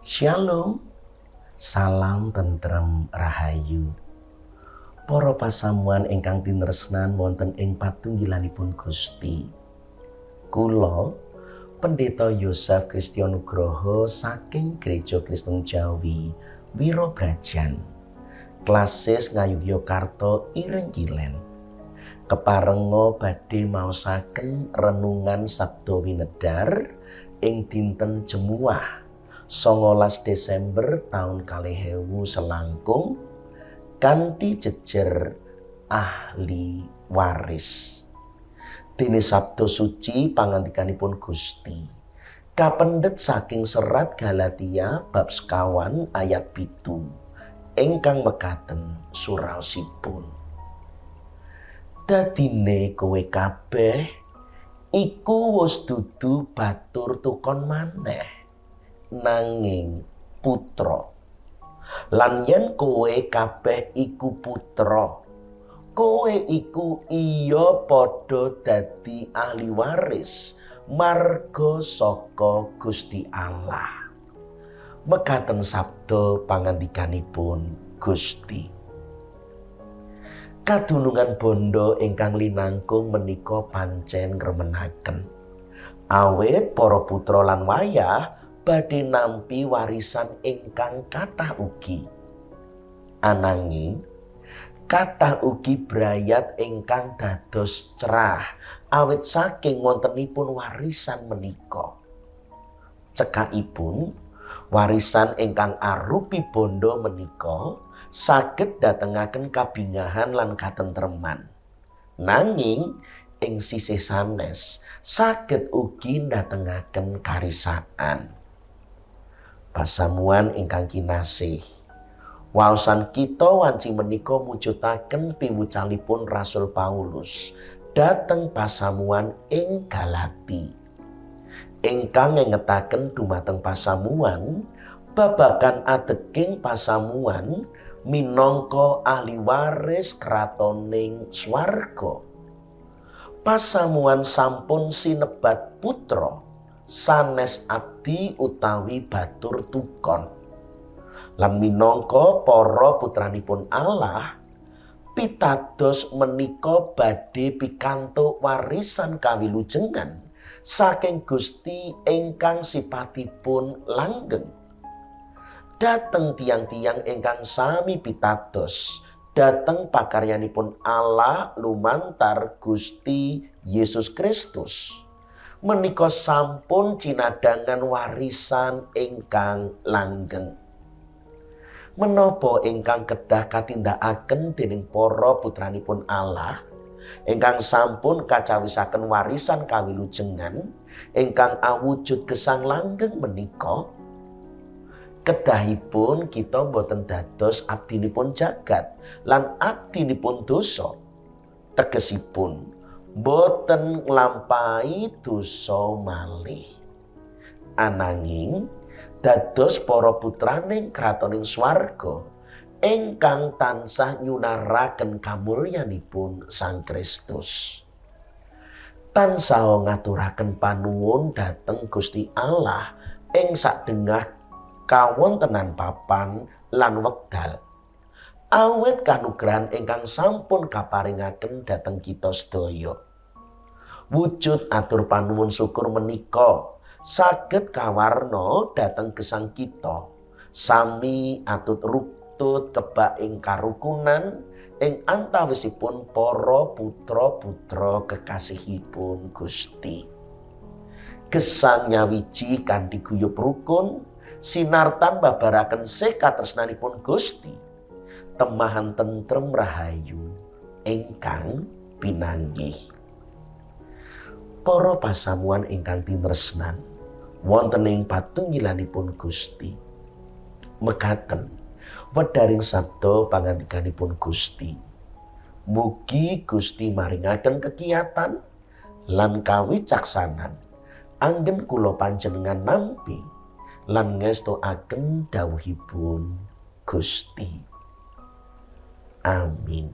Shalom, salam tentrem rahayu. Para pasamuan ingkang tinresnan wonten ing patunggilanipun Gusti. Kula Pendeta Yosef Kristianugroho saking Gereja Kristen Jawi Wirobrajan, Klasis Ngayogyakarta Ireng Kilen. Keparenga badhe maosaken renungan Sabda Winedar ing dinten Jemuah 19 Desember taun 2000 selangkung kanthi jejer ahli waris. Dene Sabda Suci pangandikanipun Gusti kapendhet saking serat Galatia bab 5 ayat 7 ingkang mekaten suraosipun. Dadine kowe kabeh iku wis dudu batur tukon maneh, nanging putra. Lan yen kowe kabeh iku putra, kowe iku iya padha dadi ahli waris marga saka Gusti Allah. Mekaten sabda pangandikanipun Gusti. Kadunungan bondo ingkang linangkung menika pancen ngremenaken. Awit para putra lan wayah badhe nampi warisan ingkang kathah ugi. Ananging kathah ugi brayat ingkang dados crah awit saking wontenipun warisan menika. Cekakipun, warisan ingkang arupi bondo menika saged datengaken kabingahan lan katentreman. Nanging ing sisih sanes saged ugi ndatengaken karisaan. Pasamuan ingkang kinasih, waosan kita wanci menika mujudaken piwucalipun Rasul Paulus dhateng pasamuan ing Galati, ingkang ngengetaken dumateng pasamuan babagan adeking pasamuan minangka ahli waris kratoning swarga. Pasamuan sampun sinebat putra, sanes abdi utawi batur tukon. Lan minangka para putranipun Allah, pitados menika badhe pikantuk warisan kawilujengan saking Gusti ingkang sipatipun langgeng. Dhateng tiang-tiang ingkang sami pitados dhateng pakaryanipun Allah lumantar Gusti Yesus Kristus, menika sampun cinadhangan warisan ingkang langgeng. Menapa ingkang kedah katindakaken dening para putranipun Allah ingkang sampun kacawisaken warisan kawilujengan ingkang awujud gesang langgeng menika? Kedahipun kita boten dados abdinipun jagat lan abdinipun dosa. Tegesipun boten nglampahi dosa malih. Ananging dados para putraning kratoning swarga ingkang tansah nyunaraken kamulyanipun Sang Kristus. Tansah ngaturaken panuwun dhateng Gusti Allah ing sadengah kawontenan papan lan wekdal, awit kanugrahan ingkang sampun kaparingaken dhateng kita sedaya. Wujud atur panuwun syukur menika saged kawarna dhateng gesang kita sami atut ruktut kebak ing karukunan ing antawisipun para putra-putra kekasihipun Gusti. Gesang nyawiji kanthi guyub rukun sinartan babaraken sih katresnanipun Gusti, temahan tentrem rahayu ingkang pinanggih. Para pasamuan ingkang tinresnan wonten ing patunggilanipun Gusti, mekaten wedharing sabda pangandikanipun Gusti. Mugi Gusti maringaken kekiyatan lan kawicaksanan anggen kula panjenengan nampi lan ngestoaken dawuhipun Gusti. Amin.